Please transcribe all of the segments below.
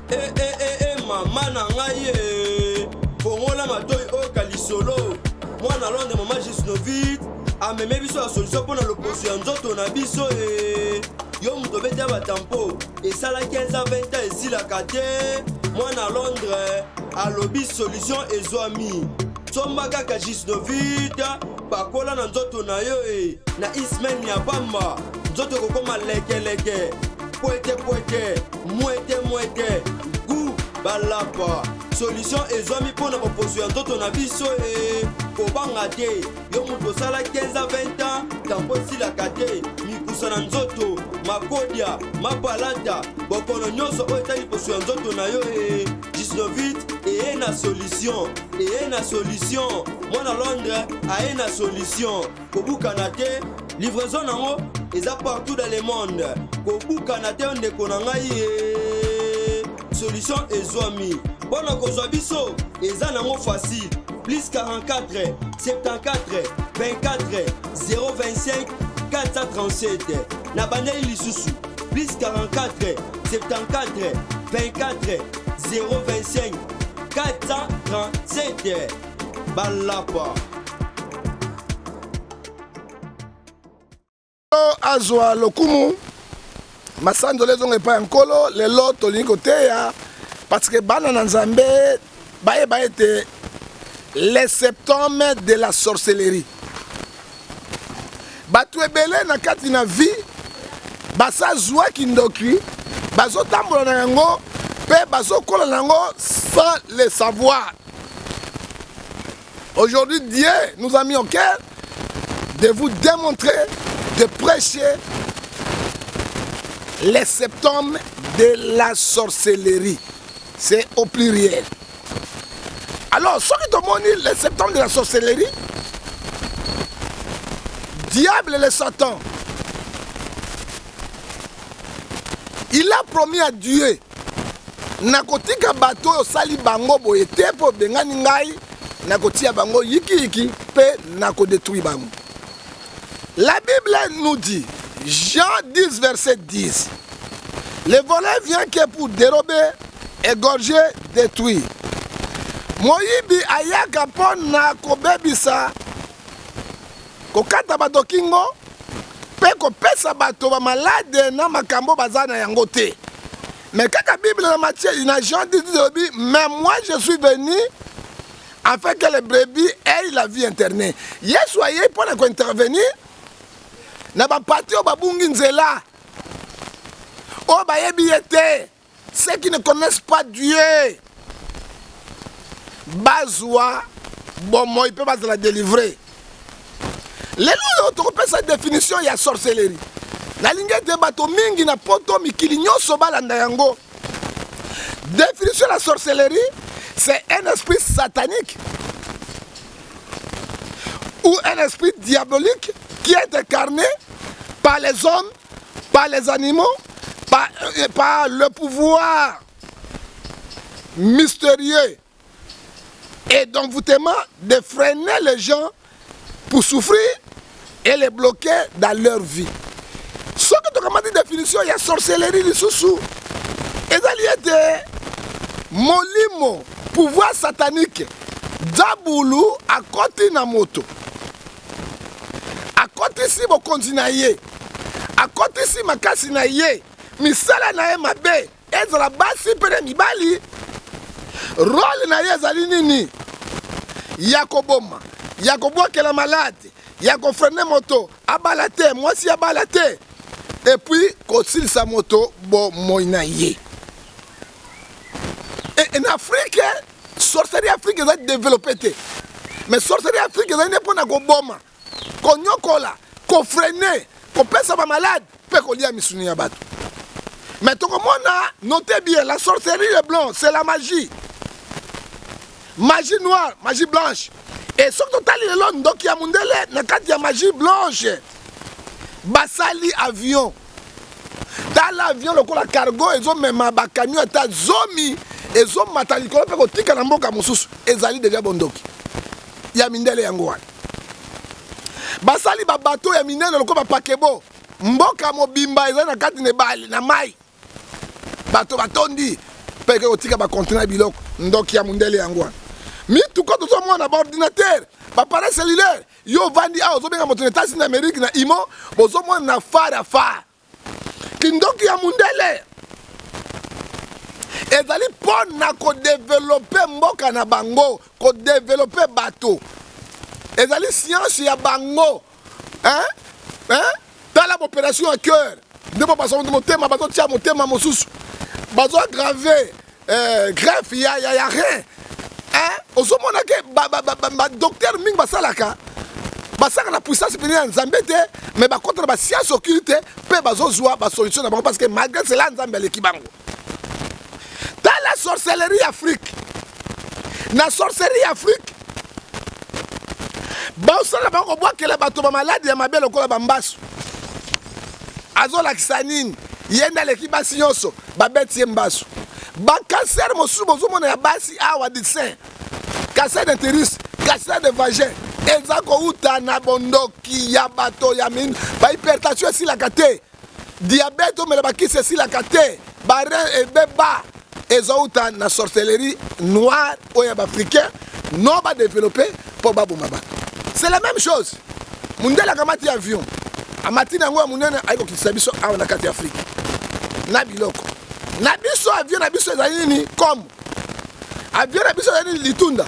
E, e, e, e, mama na ngai e fongola matoi oyoka lisolo mwana Londres mama Gisnovit ameme biso ya solution mpo na loposo ya nzoto na biso e yo moto obeti ya batampo esala 15 ans 20 ans esilaka te mwana Londres alobi solution ezwami somba kaka Gisnovit pakola na nzoto na yo e na ismaine ya pamba nzoto ekokoma lekeleke pwete pwete mwete mwete gu balapa solution ezwami mpo na boposo ya nzoto na biso e kobanga te yo moto osala 15 a 20 ans tampo esilaka te mikusa na nzoto makodia mapalata bokono nyonso oyo etali poso ya nzoto na yo e gisnovit eye na solution eye na solution mwana londres aye na solution kobukana te livraison nango eza partout dans le monde kobukana te ndeko na ngai ye solution ezwami mpo na kozwa biso eza nango facile plus 44 74 24 025 437 na bandeli lisusu plus 44 74 24 025 437 balapa Azwa lokumu masanzoli ezonga epai ya Nkolo. Lelo tolingi koteya parce que bana na Nzambe bayeba ete les symptômes de la sorcellerie. Bato ebele na kati na vie basazwa kindoki, bazotambola na yango mpe bazokola na yango sans le savoir. Aujourd'hui, Dieu nous a mis au cœur de vous démontrer, de prêcher les symptômes de la sorcellerie. C'est au pluriel. Alors, ce qui te les symptômes de la sorcellerie, diable le Satan, il a promis à Dieu nakotika bato oyo osali bango boye te mpo obengani ngai nakotia bango yikiyiki mpe nakodetruire bango. La Bible nous dit, Jean 10 verset 10, le voleur vient que pour dérober, égorger, détruire. Moyibi ayaka mpo na kobebisa, kokata bato kingo mpe kopesa bato bamalade na makambo baza na yango te. Mais kaka Bible na Matthieu na Jean 10 elobi, mais moi je suis venu afin que les brebis aient la vie éternelle. Yesu ayei mpo na kointervenir na bapati oyo babungi nzela, oyo bayebi ye te, ceux qui ne connaissent pas Dieu, bazwa bomoi mpe bazala délivre. Lelo oyo tokopesa définition ya sorcellerie. Nalingi ete bato mingi na poto mikili nyonso balanda yango. Définition de la sorcellerie, c'est un esprit satanique ou un esprit diabolique qui est incarné par les hommes, par les animaux, par, euh, par le pouvoir mystérieux et d'envoûtement de freiner les gens pour souffrir et les bloquer dans leur vie. Soki tokamati définition ya sorcellerie lisusu ezali ete molimo pouvoir satanique zabulu akoti na moto akotisi bokonzi na ye akotisi makasi na ye misala na ye mabe ezala basi mpe na mibali role na ye ezali nini ya koboma ya kobwakela malade ya kofrene moto abala te mwasi abala te epuis kosilisa moto bomoi na ye e, na afrike sorcerie afrike ezali developpe te mais sorcerie afrike ezali nde mpo na koboma konyokola, kofrene, kopesa ba malade mpe kolia misuni ya bato. Mais tokomona, notez bien, la sorcellerie le blanc, c'est la magie. Magie noire, magie blanche. Et soki totali lelo ndoki ya mundele na kati ya magie blanche basali avion tala avion lokola cargo ezomema bakamion ata zomi ezomata likolo mpe kotika na mboka mosusu ezali deja bondoki ya mindele yango wana basali babato ya minene lokola bapakebo mboka mobimba ezali na kati na ebale na mai bato batondi. Mpe eke kotika baconteneur ya biloko. Ndoki ya mundele yango wana. Mituka tozomona, baordinateur, baappareil cellulaire, yo ovandi awa ozobenga moto na États-Unis d'Amérique na imo, bozomona na phare ya phare. Kindoki ya mundele ezali mpo na kodévelopper mboka na bango, kodévelopper bato. Ezali science ya bango, hein? Hein? Tala baopération ya cœur, nde po bazo motema, bazotia motema mosusu, bazoaggraver greffe ya rein, hein? Ozomona ke badocteur mingi basalaka na puissance pene ya Nzambe te, mais bakota na bascience occulte mpe bazozwa basolution na bango, parce que malgré cela Nzambe aleki bango. Tala sorcellerie Afrique. Na sorcellerie Afrique, basala bango kobwakela bato bamaladi ya mabe lokola bambasu. Azolakisa nini? Ye nde aleki basi nyonso, babeti ye mbasu. Bacancer mosusu bozomona ya basi awa, du sein, cancer d'utérus, cancer de vagin, eza kouta na bondoki ya bato ya mino. Bahypertension esilaka te, diabète omela bakisi esilaka te, barein ebeba, ezouta na sorcellerie noire oyo ya baafricain no badévelopper mpo baboma bato. C'est la même chose, mundele akamati avion, amati na yango ya monene, ayi kokitisa biso awa na kati ya Afrique na biloko na biso. Avion na biso ezali nini? Comme avion na biso ezali nini? Litunda.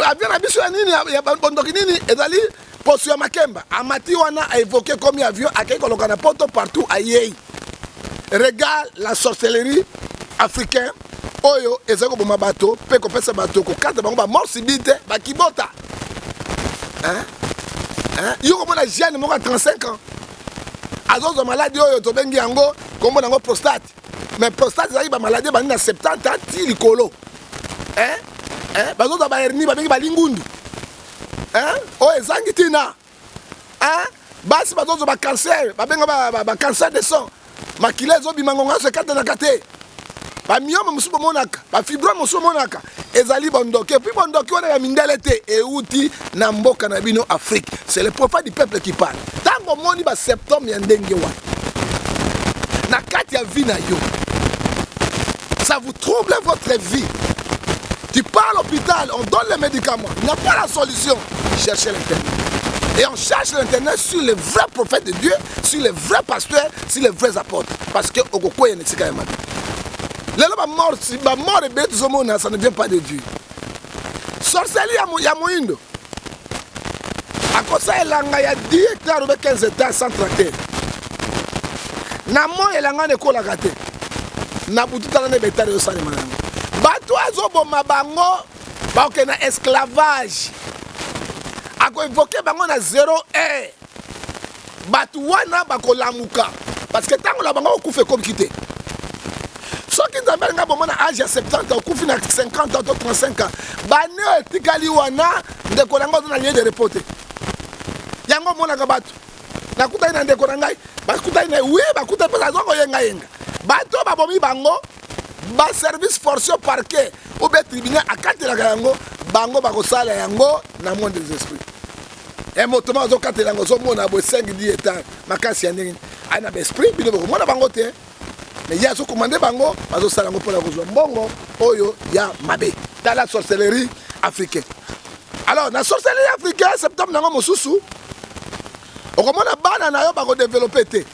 Avion na biso ya nini, ya bondoki nini? Ezali poso ya makemba. Amati wana, aévoquer comme avion, akei koloka na poto partout, ayei. Regarde la sorcellerie africain oyo ezali koboma bato mpe kopesa bato, kokata bango bamort subite, bakibota, hein? Hein? Yo komona jeune moko ya 35 ans azozwa maladi oyo tobengi yango, kombo nango prostate. Mais prostate ezalaki bamaladi ebandi na 70 ans ti likolo, hein? Hein? Bazozwa bahernie babengi balingundu, hein? Oyo ezangi ntina, hein? Basi bazozwa bacancer babenga bacancer de sang, makila ezobima ngonga nyonso, ekatanaka te. Bamyome mosusu bomonaka, bafibrome mosusu bomonaka, ezali bondoki. Et puis bondoki wana ya mindele te, euti na mboka na bino Afrique. C'est le prophète du peuple qui parle. Ntango omoni basymptôme ya ndenge wana na kati ya vie na yo, ça vous trouble votre vie, tu pars à l'hôpital, on donne les médicaments, il n'y a pas la solution, cherchez l'internet. Et on cherche l'internet sur les vrais prophètes de Dieu, sur les vrais pasteurs, sur les vrais apôtres, parce que okokwea na esika ya mabe. Lelo bamort, bamort ebele tozomona, ça ne vient pas de Dieu. Sorcellerie ya moyindo akosa elanga ya 10 hectare obe 15 hectare sans tracteur. Na moi elanga wana ekolaka te. Na butu, tala na behectare ezosalema na yango. Bato azoboma bango, bakokende na esclavage. Akoévoquer bango na 0 heure, bato wana bakolamuka, parce que ntango na bango kokufa ekomiki te. Soki Nzambe alinga bomona age ya 70, okufi na 50 ans to 35 ans, bane oyo etikali wana, ndeko na ngai, oza na lieu de repos te. Yango omonaka bato nakutani na ndeko na ngai, bakutani na wi, bakutani mpe aza koyengayenga. Bato babomi bango, baservice force, parquet ou bien tribunal akatelaka yango, bango bakosala yango na monde des esprits. E moto moko azokatela yango, ozomona boye 5 10 hectare, makasi ya ndenge aye na baesprit. Bino bokomona bango te, mais ye azokommander bango, bazosala yango mpona kozwa mbongo oyo ya mabe. Tala sorcellerie africain. Alors na sorcellerie africain, symptôme nango mosusu, okomona bana na yo bakodévelopper te.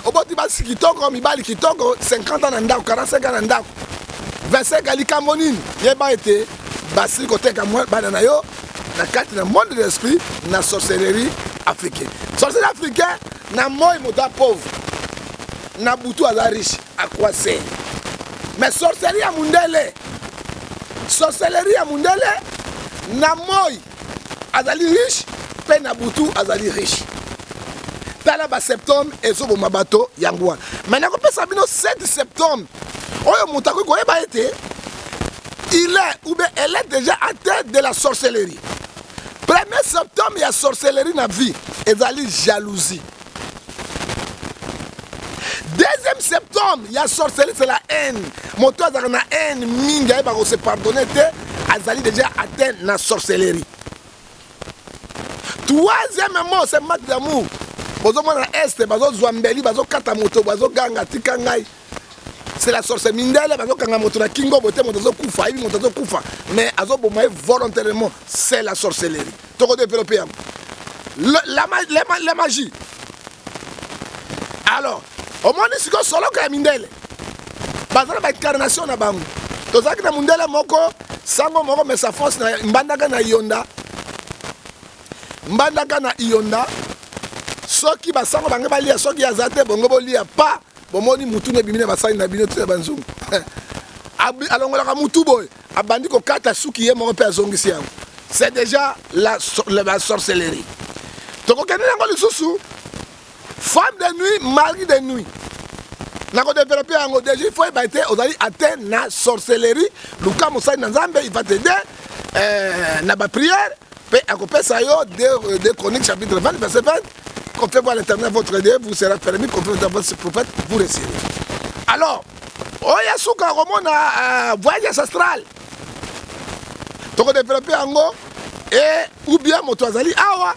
Oboti basi kitoko, mibali kitoko, 50 ans na ndako, 45 ans na ndako, 25 ans, likambo nini? Yeba ete basili koteka bana na yo na kati na monde de l'esprit, na sorcellerie africaine. Sorcellerie africain, na moi moto apauvre, na butu aza riche akwase. Mais sorcellerie ya mundele, sorcellerie ya mundele, na moi azali riche mpe na butu azali riche. Tala basymptôme ezoboma bato yango wana. Mais nakopesa bino 7 symptôme oyo moto akoki koyeba ete il est ou bien elle est déjà atteint de la sorcellerie. Premier symptôme ya sorcellerie na vie ezali jalousie. Deuxième symptôme ya sorcellerie, c'est la haine. Moto azalaka na haine mingi, ayeba kose pardonner te, azali déjà atteint na sorcellerie. Troisième mot, c'est manque d'amour. Bozomona Este, bazozwa mbeli, bazokata moto, bazoganga: "Tika ngai." C'est la sorcellerie. Mindele bazokanga moto na kingo bote, moto azokufa, ayebi moto azokufa, mais azoboma ye volontairement. C'est la sorcellerie. Tokodévelopper yango, la magie. Alors omoni sikoyo, soloka ya mindele baza na baincarnation na bango. Tozalaki na mundele moko, sango moko, mesa force na Mbandaka, na Iyonda, Mbandaka na Iyonda. Soki basango bange balia, soki aza te, bongo bolia pa bomoni mutu ebimi na basali na bino tina banzungu. Alongolaka mutu boye, abandi kokata suki ye moko mpe azongisi yango. C'est déjà la sorcellerie. Tokokende yango lisusu, femme de nuit, mari de nuit, nakodévelopper yango. Déjà il faut yeba ete ozali atteint na sorcellerie. Luka mosali na Nzambe, il va t'aider na baprière mpe akopesa yo 2 Chroniques chapitre 20 verset 20: «Confiez-vous à l'Éternel votre Dieu, vous serez affermis. Confiez-vous à votre prophète, vous réussirez.» Alors oyo suka komona voyage ancestral, tokodévelopper yango. E ou bien moto azali awa,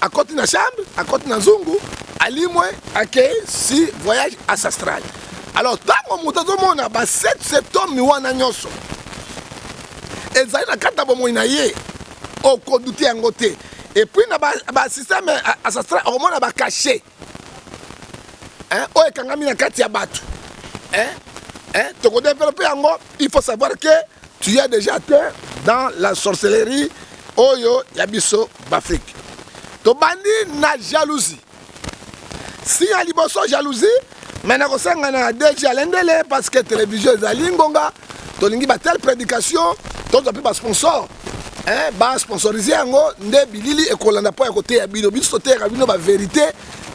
akoti na chambre, akoti na nzungu, alimwe, akei si voyage ancestral. Alors ntango moto azomona ba sept symptôme wana nyonso ezali na kati ya bomoi na ye, okodouter yango te. Et puis na basystème ancestral, okomona bacachet oyo ekangami na kati ya bato. Tokodévelopper yango. Il faut savoir que tu es déjà atteint dans la sorcellerie oyo ya biso baAfrique. Tobandi na jalousie. Si ya liboso jalousie, mais nakosenga na DG Alendele, parce que télévision ezali ngonga, tolingi batelle prédication, tozwa mpe basponsor, basponsoriser yango nde bilili ekolanda mpo ya koteya bino. Biso toteyaka bino bavérité,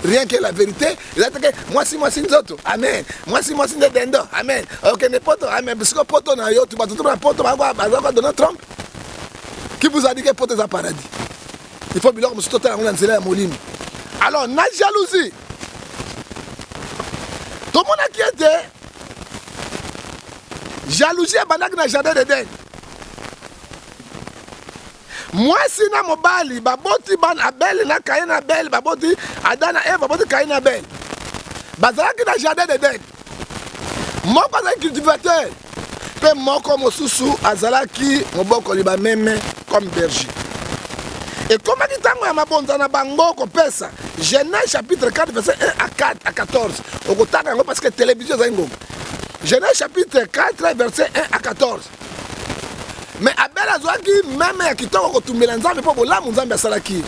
rien que la vérité. Eza teke mwasi mwasi nzoto, amen, mwasi mwasi nde dendo, amen, okende poto, amen. Bisiko poto na yo, bato to na poto bazaka Donald Trump. Qui vous a dit que poto eza paradis? Il faut biloko mosusu totala yango na nzela ya molimo. Alors na jalousie, tomonaki ete jalousie ebandaki na jardin d'Eden. Mwasi na mobali baboti bana, Abel na Kain. Na Abel baboti Adam na Eve, baboti Kain na Abel. Bazalaki na jardin d'Eden. Moko azalaki cultivateur mpe moko mosusu azalaki mobokoli bameme, comme berger. Ekomaki ntango ya mabonza na bango kopesa. Genèse chapitre 4 verset 1 à 4 à 14, okotanga yango parce que télévision ezali ngonga. Genèse chapitre 4 verset 1 à 14. Mais Abel azwaki meme ya kitoko kotumbela Nzambe mpo bolamu Nzambe asalaki.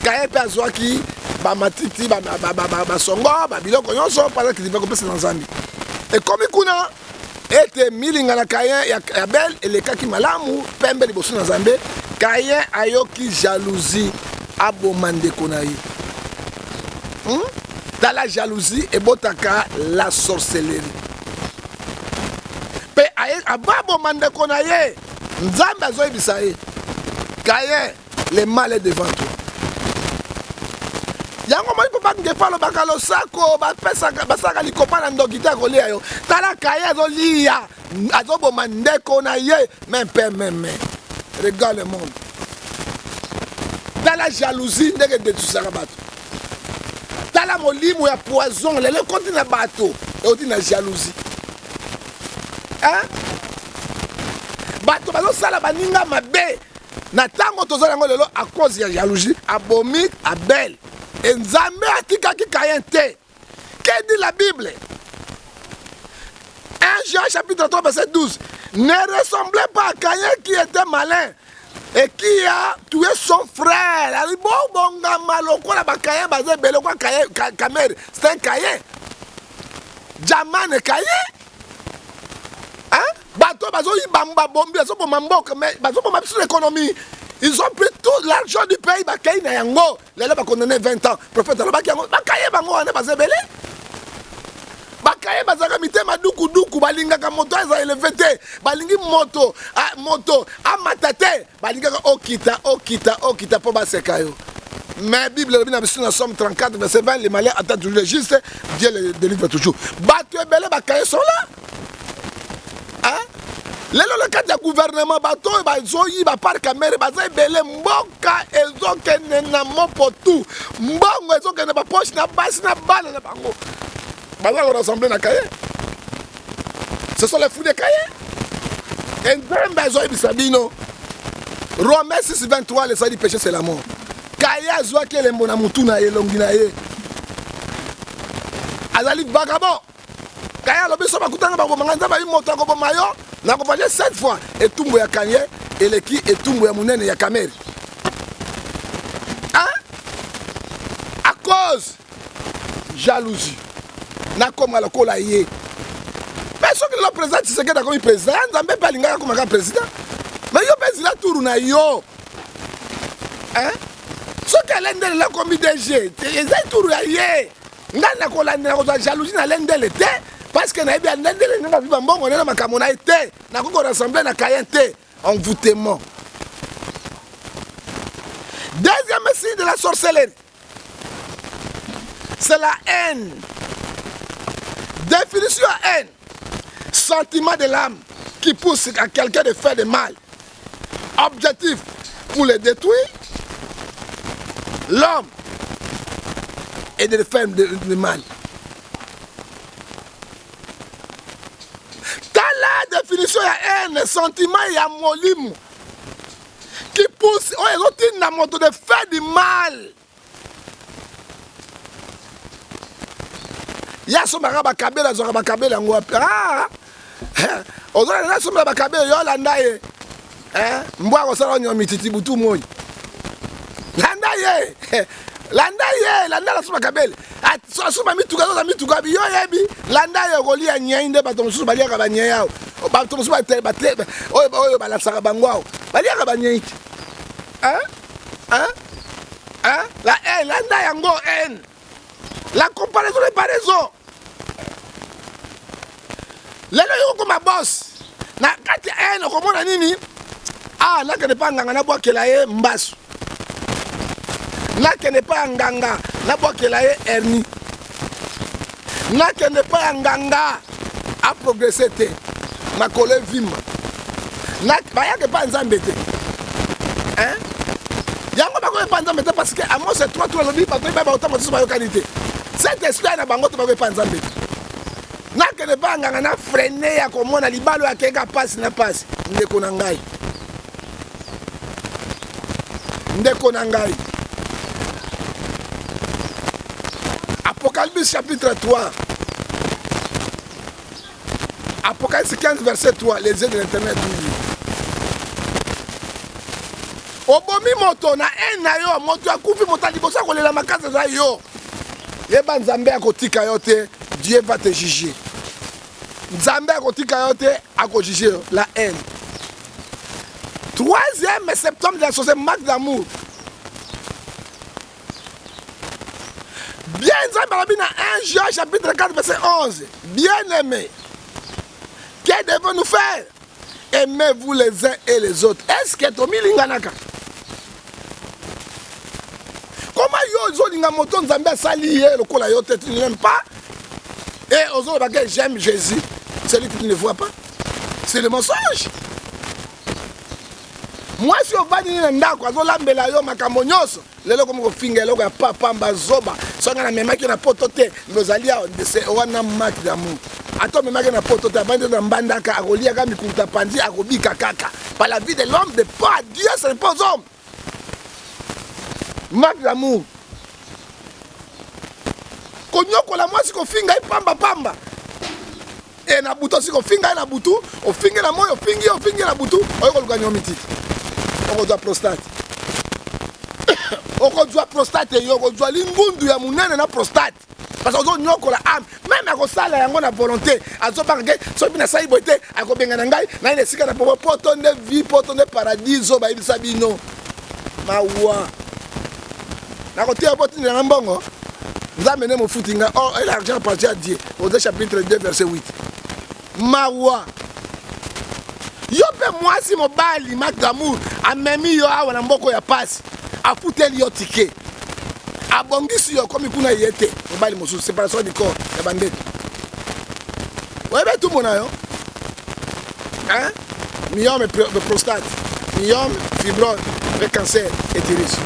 Kaye mpe azwaki bamatiti, basongo, babiloko nyonso mpo azalaki diva kopesa na Nzambe. Ekomi kuna ete milinga na Kayen ya Abel elekaki malamu pembe liboso na Nzambe. Kayen ayoki jalousie, aboma ndeko na ye. Tala, jalousie ebotaka la sorcellerie. Mpe ababoma ndeko na ye, Nzambe azoyebisa ye: «Kayen, le mal est devant toi.» Yango moi mpo bangefa alobaka losako, basalaka likopa na ndoki te, akolia yo. Tala, Kaye azolia, azoboma ndeko na ye me mpe meme. Regarde le monde. Tala jalousie ndenge edétruisaka bato. Tala molimo ya poison lelo ekoti na bato, euti na jalousie, hein? Bato bazosala baninga mabe na ntango tozala yango lelo à cause ya jalousie. Abomi Abel e Nzambe atikaki Kayen te. Que dit la Bible? 1 Jean chapitre 3 verset 12: «Ne ressemblez pas à Caïn qui était malin et qui a tué son frère.» Ali bobongama lokola baKayen baza ebele kwa Kayen. Kamerhe, c'est un Caïn. Jaman, Caïn, hein? Bato bazoyiba, babombi, bazoboma mboka, mais bazoboma biso l'économie. Ils ont pris tout l'argent du pays, bakei na yango. Lelo bakondamner 20 ans. Prophète alobaki yango. Bakaye bango wana baza ebele. Bakaye bazalaka mitema dukuduku, balingaka moto aza élevé te, balingi moto moto amata te, balingaka okita, okita, okita mpo baseka yo. Mais Bible elobi na biso na Psaume 34 verset 20: «Le malheur attend toujours le juste, Dieu le délivre toujours.» Bato ebele bakaye sont là, hein? Lelo na kati ya gouvernement, bato oyo bazoyiba par Kamerhe baza ebele. Mboka ezokende na mopotu, mbongo ezokende bapoche na basi na bana na bango. Baza korassembler na Kaye. Ce sont les fruits de Caïn. Et Nzambe azoyebisa bino Romains 6 23 le salaire du péché c'est la mort. Caïn azwaki elembo na mutu na ye elongi na ye. Azali vagabond. Caïn alobi so bakutanga bakoboma ngai Nzambe ayi moto akoboma yo nakovaje sept fois etumbu ya Caïn eleki etumbu ya monene ya Kamere. Hein? À cause jalousie nakoma lokola ye mais soki lelo président tshisekedi akomi président ya nzambe mpe alingaki akoma kaka président mais yo mpe zila turu na yo hein? Soki alendele lelo akomi dg eza turu ya ye. Ngai nakolandela kozwa jalousie na lendele te parce que nayebi alendele ndenge azwi bambongo nde na makambo na ye te. Nakoki korassembler na Caïn te. Envoûtement. Deuxième signe de la sorcellerie, c'est la haine. Définition ya haine, sentiment de l'âme qui pousse à quelqu'un de faire de mal. Objectif pour le détruire, l'homme et de le faire de mal. Tala définition ya haine, sentiment ya molimo qui pousse oyo ezotinda moto de faire du mal. Ye asombaka bakabela, azwaka bakabela yango wapi? Ah! Ozolanda asombela bakabela, yo olanda ye. Eh? Mbwa akosala onyo mititi butu moi. Landa ye. Landa ye, landa asomba kabele. Asomba mituka, azoza mituka bi yo yebi. Landa ye okolia nyei nde bato mosusu baliaka ba nyei awa. Bato mosusu oyo oyo balasaka bango awa. Baliaka ba nyei te. Hein? Hein? Hein? La haine, landa yango haine. La comparaison n'est pas raison. Lelo yo okoma boss. Na kati ya haine okomona nini? Ah, nakende pa nganga nabwakela ye mbasu. Nakende pa nganga nabwakela ye hernie. Nakende pa ya nganga a progresser te. Makolo evimba. Bayaka epa Nzambe te. Hein? Yango bakoki epa Nzambe te parce que Amos 3 3 alobi bato mibale bakotanga mosusu bayokani te. Cet esprit na bango te bakoki epa Nzambe te. Nakende epa nganga na freine ya komona libala oyo akeka pasi na pasi. Ndeko na ngai. Ndeko na ngai. Apocalypse chapitre 3. Apocalypse 15 verset 3, les yeux de l'éternel ouvrent. Obomi moto na haine na yo, moto akufi, moto ya liboso akolela makasi eza yo. Yeba Nzambe akotika yo te, Dieu va te juger. Nzambe akotika yo te, akojuger yo. La haine. Troisième septembre de la société, marque d'amour. Bien Nzambe alobi na 1 Jean chapitre 4 verset 11, bien aimé, que devons-nous faire? Aimez-vous les uns et les autres. Est-ce que tomilinganaka? Comment yo ozolinga moto Nzambe asali ye lokola yo te, tu ne l'aimes pas? Et ozoloba que j'aime Jésus, celui que tu ne vois pas. C'est le mensonge. Mwasi ovandi na ndako azolambela yo makambo nyonso, lelo okomi kofinga eloko ya pamba zoba. Soki nga namemaki na poto te, mais ozali awa, c'est wana manque d'amour. Ata omemaki na poto te, avandi na mbandaka, akoliaka mikuluta panzi, akobika kaka. Par la vie de l'homme dépend à Dieu, ce n'est pas aux hommes. Manque d'amour. Konyokola mwasi, kofinga ye pamba pamba. E na butu osi kofinga ye na butu, ofingi na moi, ofingi ye, ofingi ye na butu, oye koluka nyomi titi. Okozwa prostate. Okozwa prostate yo, okozwa lingundu ya munene na prostate. Parce que ozonyokola âme, même akosala yango na volonté, azobanga ke soki nasali boye te, akobengana ngai, ngai na esika na popo, poto nde vie, poto nde paradiso, bayebisa bino. Mawa. Nakoteya po tindela nga mbongo. Nzambe nde mofuti nga. Oh, et l'argent appartient à Dieu. Osée chapitre 2 verset 8. Mawa. Yo mpe mwasi mobali Marc d'amour amemi yo awa na mboko ya pasi, afuteli yo ticket, abongisi yo, okomi kuna ye te, mobali mosusu, séparation du corps ya bandeto. Oyebi etumbu na yo? Hein? Myome prostate, myome fibrome, pe cancer utérus.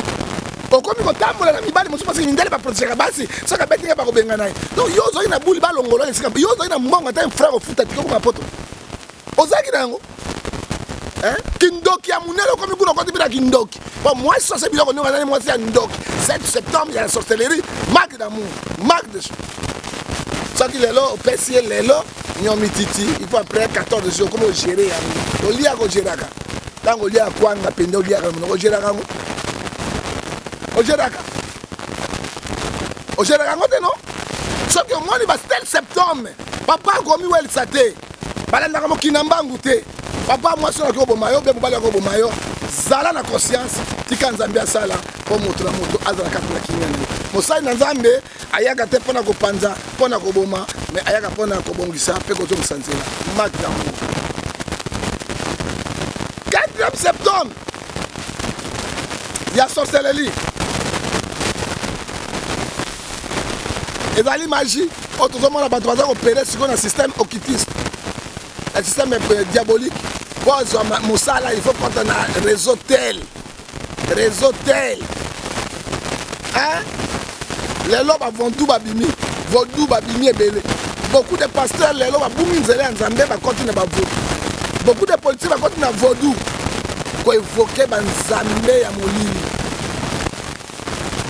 Okomi kotambola na mibali mosusu parce que mindele baprotegeaka basi, soki abeti ngai bakobengana ye. Donc yo ozali na buli balongola esika, yo ozali na mbongo ata frère ofuta tike okoma poto. Ozalaki na yango? Hein? Kindoki ya munene okomi kuna okoti mpe na kindoki. Bon, mwasi sose biloko ndenge azali mwasi ya ndoki. 7 septembre ya sorcellerie, marque d'amour, marque de soki lelo opesi ye lelo nyomi titi il faut après 14 jours okoma ogere yango oliaka ogeraka ntango oliaka kwanga mpenza oliaka na monoko ogeraka yango ogeraka ogeraka yango te no soki omoni ba stel septembre papa akomi welisa te balandaka mokili na mbangu te papa mwasi oyo akoboma yo mpe mobali akoboma yo zala na conscience tika nzambe asala mpo moto na moto azala kati na kimia na ye mosali na nzambe ayaka te mpo na kopanza mpo na koboma me ayaka mpo na kobongisa mpe kozongisa nzela mak d'amour quatrième septembre ya sorcellerie ezali magie oyo tozomona bato baza kopere sikoyo na système occultiste na système euh, diabolique mpo azwa mosala il faut kota na réseau tel réseau tel hein? lelo bavondu babimi vodu babimi ebele beaucoup de pasteurs lelo babungi nzela ya nzambe bakoti na bavodu beaucoup de politiques bakoti na vodu koevoke banzambe ya molili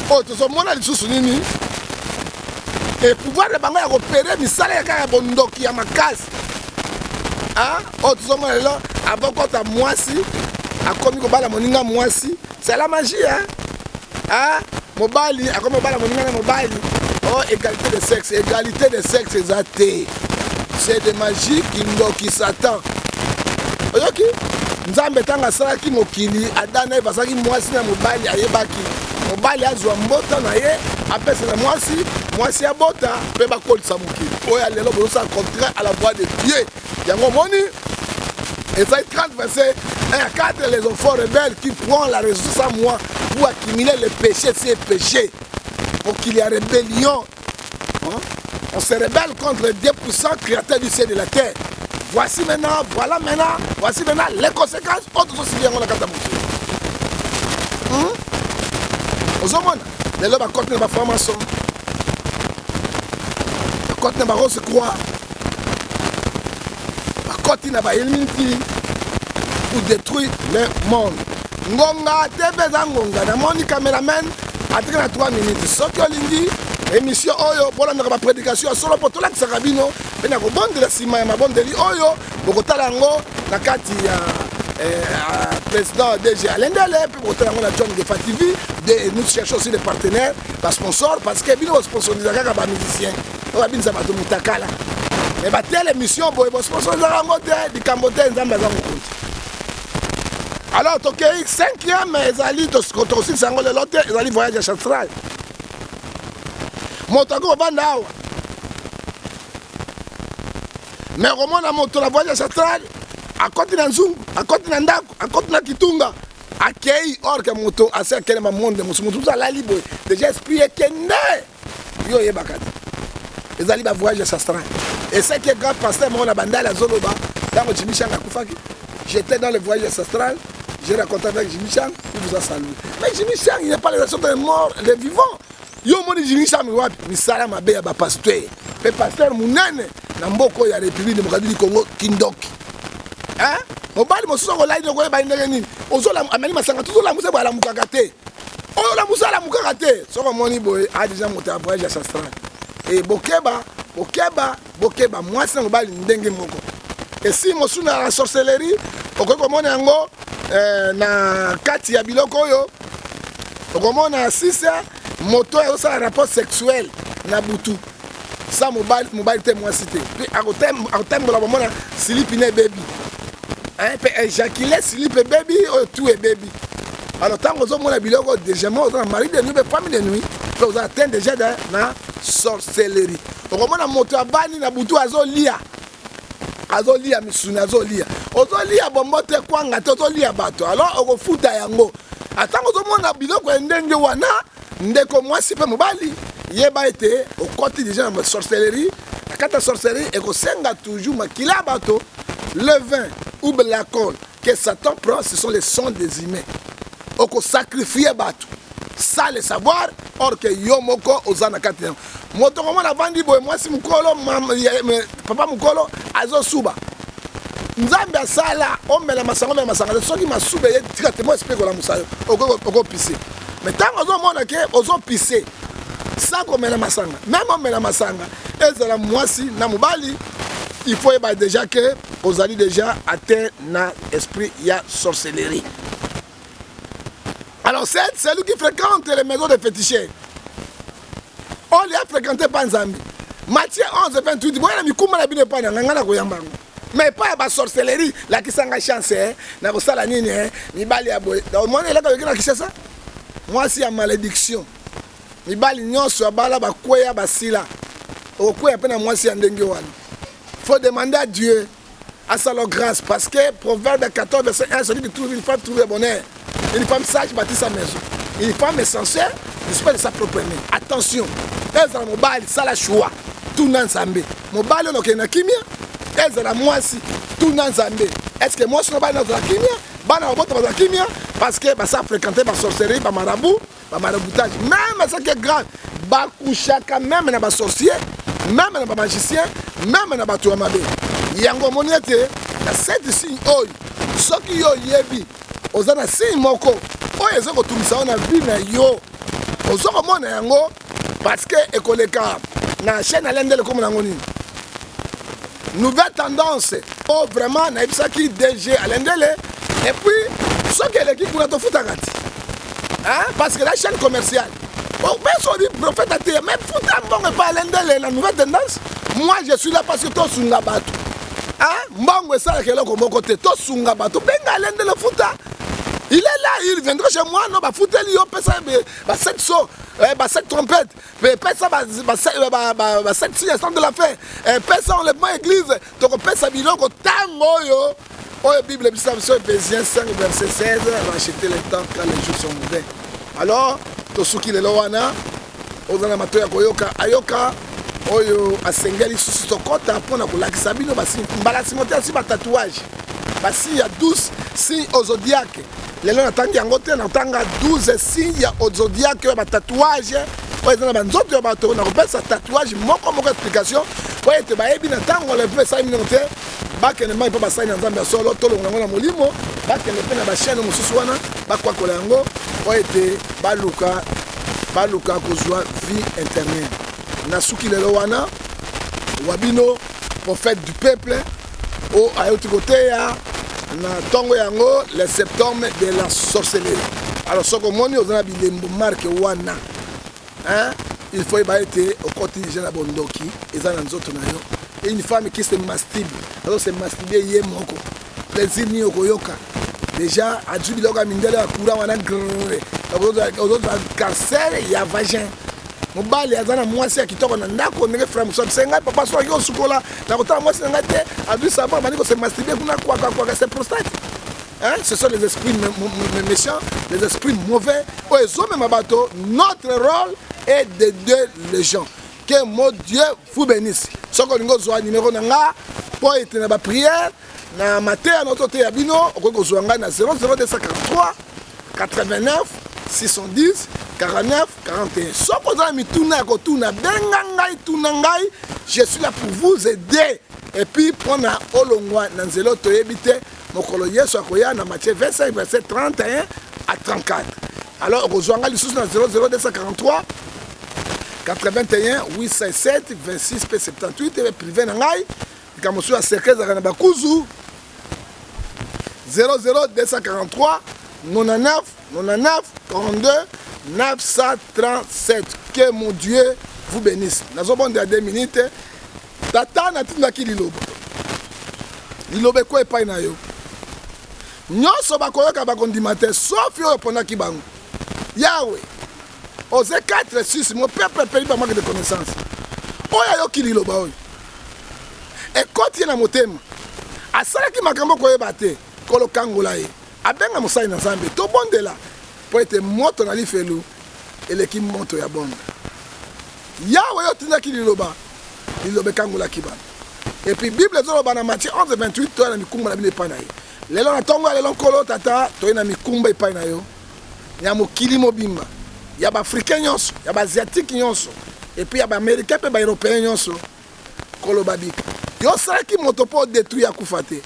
oyo tozomona lisusu nini e pouvoir na bango ya kopere misala ya kaka ya bondoki ya makasi oyo tozomona lelo avokota mwasi akomi kobala moninga mwasi c'est la magie hein? Ah, mobali akomi kobala moninga na mobali oh égalité de sexe égalité de sexe eza te c'est de magie kindoki satan oyoki nzambe ntango asalaki mokili adam na eve asalaki mwasi na mobali ayebaki mobali azwa mbota na ye apesa na mwasi mwasi abota mpe bakolisa mokili oyo ya lelo bozosala contraire à la voix de dieu yango omoni Esaïe 30 verset 1 à 4 les enfants rebelles qui prend la raison sans moi pour accumuler le péché c'est péché mokili ya rébellion hein? On se rebelle contre le Dieu puissant, créateur du ciel et de la terre. Voici maintenant, voilà maintenant, voici maintenant les conséquences. Autre chose, il y a un ozomona lelo bakoti na baformation bakoti na barose croix bakoti na bailminti pour détruire le monde ngonga te mpe eza ngonga namoni cameraman atiki na 3 minutes soki olingi émission oyo bolandaka baprédication ya solo mpo tolakisaka bino mpe na kobondela nsima ya mabondeli oyo bokotala yango na kati ya eh, président DG Alendele mpe bokotala yango na John Gefa TV de nous cherchons aussi des partenaires basponsors parce que bino bosponsorisaka kaka bamusicien oyo babinisa bato mutakala mais batele émission boye bosponsorisaka yango te likambo te nzambe aza mokonzi alors tokei cinquième ezali tokosilisa yango lelo te ezali voyage ya chastral moto akoki kovanda awa me okomona moto na voyage ya chastral akoti na nzungu akoti na ndako akoti na kitunga akei or ke moto asi akelema monde mosusu moto mosusu alali boye deja esprit ekende yo oyebaka te ezali ba voyage ancestral et ce qui est grave pasteur moko na bandali azoloba ntango jimmy chang akufaki j'étais dans le voyage ancestral j'ai raconté avec jimmy chang il vous a salué mais jimmy chang il n'est pas les des morts les vivants yo omoni jimmy chang wapi misala mabe ya bapasteur mpe pasteur monene na mboka oyo ya république démocratique du congo kindoki hein mobali mosusu akolali nokoyeba ndenge nini ameli masanga tozolamusa boye alamukaka te oyo lamusa alamukaka te soki omoni boye a deja moto ya voyage ancestral e bokeba bokeba bokeba mwasi na mobali ndenge moko esi mosusu na sorcellerie okoki komona yango eh, na kati ya biloko oyo okomona sise moto oyo azosala rapport sexuel na butu sa mobali mobali te mwasi te mpe akotambola bomona silipi na ebebi mpe ejakile silipi ebebi oyo tu ebebi alors ntango ozomona biloko déjà mo oza na mari de nuit mpe femme de nuit mpe oza atteint déjà na sorcellerie okomona moto abani na butu azolia azolia misuni azolia ozolia bombo te kwanga te ozolia bato alors okofuta yango atango ozomona biloko ya ndenge wana ndeko mwasi mpe mobali yeba ete okoti deja na sorcellerie na kati ya sorcellerie ekosenga toujours makila ya bato le vin ou l'alcool que Satan prend ce sont les sons des humains okosacrifie bato sans le savoir or que yo moko oza na kati yango moto komona avandi boye mwasi mokolo papa mokolo azosuba Nzambe asala omela masanga, omela masanga te, soki masuba eye directement esprit ekolamusa yo, okopise. Mais ntango ozomona ke ozopise sans komela masanga, meme omela masanga, ezala mwasi na mobali, il faut yeba déjà ke ozali déjà atteint na esprit ya sorcellerie. Alors c'est celui qui fréquente les maisons de féticheurs, oyo afréquente pa Nzambe. Matthieu 11 28: boya na mikumba na bino epai na ngai, ngai na koyamba yango. Mais epai ya basorcellerie, lakisanga chance, na kosala nini, mibali ya boye. Omoni eloko yoki na Kinshasa, mwasi ya malédiction, mibali nyonso ya bala bakweya, basila. Okokweya mpe na mwasi ya ndenge wana. Faut demander à Dieu asala grâce, parce que Proverbe 14 verset 1: celui qui trouve une femme trouve le bonheur, une femme sage bâtit sa maison, une femme insensée dispose de sa propre main. Attention, ezala mobali, sala choix, tuna Nzambe. Mobali oyo okende na kimia, ezala mwasi, tuna Nzambe: est ce que mwasi no bali nazala kimia, bana babota bazala kimia? Parce que basa fréquenté basorcellerie, bamarabout, bamaraboutage. Même ce qui est grave, bakushaka même na basorcier, même na bamagicien, même na bato ya mabe. Yango omoni ete na sept signe oyo, soki yo oyebi oza na signe moko oyo eza kotungisa yo na vie na yo, oza komona yango, parce que ekoleka na chaîne alendele, komona yango nini, Nouvelle Tendance, oyo vraiment nayebisaki DG Alendele. Et puis soki eleki kuna, tofutaka ti, hein? Parce que la chaîne commerciale, mpe soki prophète ateya, mais futa mbongo epa Alendele na Nouvelle Tendance. Moi, je suis là parce que tosunga bato, hein? Mbongo esalaka eloko moko te. Tosunga bato, benga Alendele, futa. Il est là, il viendra chez moi. No bafuteli yo, pesa ba 7 sceaux, ba 7 trompettes, pesa ba 7 signes de la fin, pesa enlèvement église. Tokopesa biloko ntango oyo oyo Bible ebisa biso, Éphésiens 5 verset 16: racheter le temps quand les jours sont mauvais. Alors tosuki lelo wana. Oza na matoi ya koyoka, ayoka. Oyo asengeli lisusu tokɔta mpona kolakisa bino basigne mbala nsima te, asi batatouage, basigne ya 12 signe au zodiaque. Lelo natangi yango te, natanga 12 signe ya zodiaque oyo batatouage oyo eza na banzoto ya bato. Nakopesa tatouage moko moko explication, po ete bayebi na ntango lepe esali minoko te, bakende mai mpo basali na Nzambe ya solo. Tolongola yango na molimo, bakende mpe na bachaîne mosusu wana, bakwakola yango po ete baluka kozwa vie éternelle. Nasuki lelo wana. Wa bino, prophète du peuple, oyo ayoti koteya na ntongo yango, les symptômes de la sorcellerie. Alors soki omoni oza na bilembo, marque wana, hein, il faut yeba ete okoti déjà na bondoki, eza na nzoto na yo. Une femme qui se masturbe, azo se masturbe ye moko, plaisir nini okoyoka? Déjà azwi biloko ya mindele ya courant wana, ozozwa cancer ya vagin. Mobali aza na mwasi ya kitoko na ndako, ndenge frère mosusu abise ngai: papa, soki osukola na kotala mwasi na ngai te, azwi savon, abandi kose masturbe kuna, kwakakwaka, c'est prostate, hein? Ce sont les esprits méchants, les esprits mauvais oyo ezomema bato. Notre rôle est d'aider les gens. Que mon Dieu vous bénisse. Soki olingi ozwa numéro na nga mpo ete na baprière na mateya na toteya bino, okoki kozwa ngai na 00243 89 610 49 41. Soki oza na mituna ya kotuna, benga ngai, tuna ngai. Je suis là pour vous aider et puis mpona olongwa na nzela oyo toyebi te mokolo Yesu akoya, na Matthieu 25 verset 31 à 34. Alors okozwa ngai lisusu na 00243 81 807 26 mpe 78, ebe privé na ngai. Likambo mosusu ya secret ezalaka na bakuzu. 00243 99 99 42 937. Que mon Dieu vous bénisse. Nazobondela 2 minutes. Tata, natindaki liloba, liloba ekwa epai na yo. Nyonso bakoyoka bakondima te, sauf oyo oponaki bango. Yawe, Osée 4 6: mon peuple périt par manque de connaissance. Oyo ayoki liloba oyo, ekoti ye na motema, asalaki makambo koyeba te, kolokangola ye, abenga mosali na Nzambe, tobondela mpo ete moto na lifelu eleki moto ya bombe. Yawe, oyo otindaki liloba, liloba ekangolaki bato. Et puis Bible ezoloba na Matthieu 11 28: toya na mikumba na bino epai na ye. Lelo na ntongo ya lelo, Nkolo Tata, toye na mikumba epai na yo ya mokili mobimba, ya baafricain nyonso, ya baasiatique nyonso, et puis ya baaméricain mpe baeuropéen nyonso. Koloba bika, yo osalaki moto mpo odétruire, akufa te.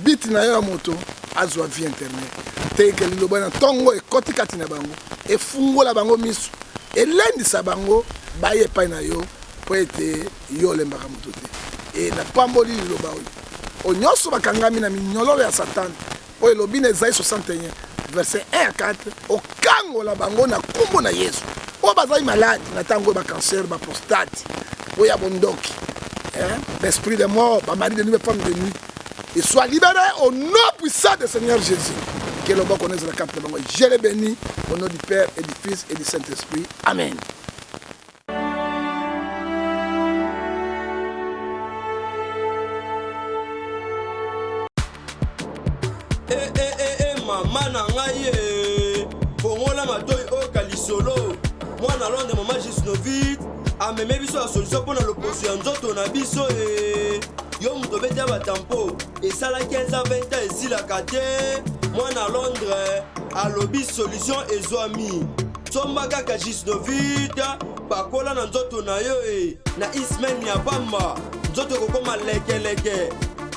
Biti na yo ya moto azwa vie interne te ke liloba na ntongo ekoti kati na bango, efungola bango miso, elendisa bango baye epai na yo, mpo ete yo olembaka moto te. E napamboli liloba oyo, oyo nyonso bakangami na minyololo ya Satana, oyo elobi na Ezayi 61 verset 1 à 4, okangola bango na nkombo na Yesu. Oyo bazali maladi na ntango oyo, bacancer, baprostate, oyo ya bondoki, hein, l'esprit de mort, bamari de nuit, bafemme de nuit, et soit libéré au nom puissant de Seigneur Jésus. Que loboko na ezala kati na bango. Je les bénis au nom du Père et du Fils et du Saint-Esprit. Amen. Eh, eh, eh, eh, mama na ngai e fongola matoi oyoka lisolo. Mwana Londres, mama Gisnovit ameme biso ya solution mpo na loposo ya nzoto na biso. E yo moto obeti ya batampo esala 15 20 ans esilaka te, mwana Londres alobi solution ezwami. Somba kaka Gisnovit, pakola na nzoto na yo e na ismaine ya pamba, nzoto ekokoma lekeleke,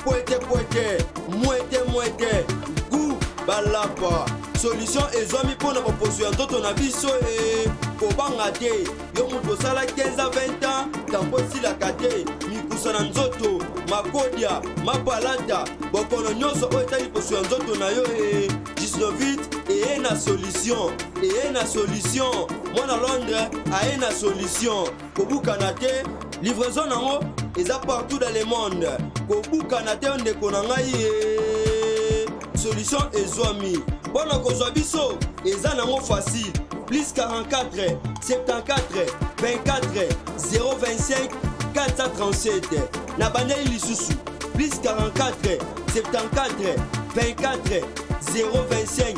pwete pwete, mwete mwete, gu balapa. Solution ezwami mpo na baposo ya nzoto na biso. E kobanga te, yo moto osala 15 a 20 ans tampo esilaka te, mikusa na nzoto, makodia, mapalata, bokono nyonso oyo etali poso ya nzoto na yo, e Gisnovit eye na solution, eye na solution. Mwana Londres aye na solution. Kobukana te, livraison nango eza partout dans le monde. Kobukana te, ndeko na ngai ye, solution ezwami. Mpo na kozwa biso eza nango facile: plus 44 74 24 025 437. Na bandeli lisusu: plus 44 74 24 025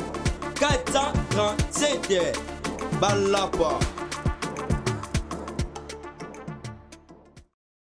437. Balapa.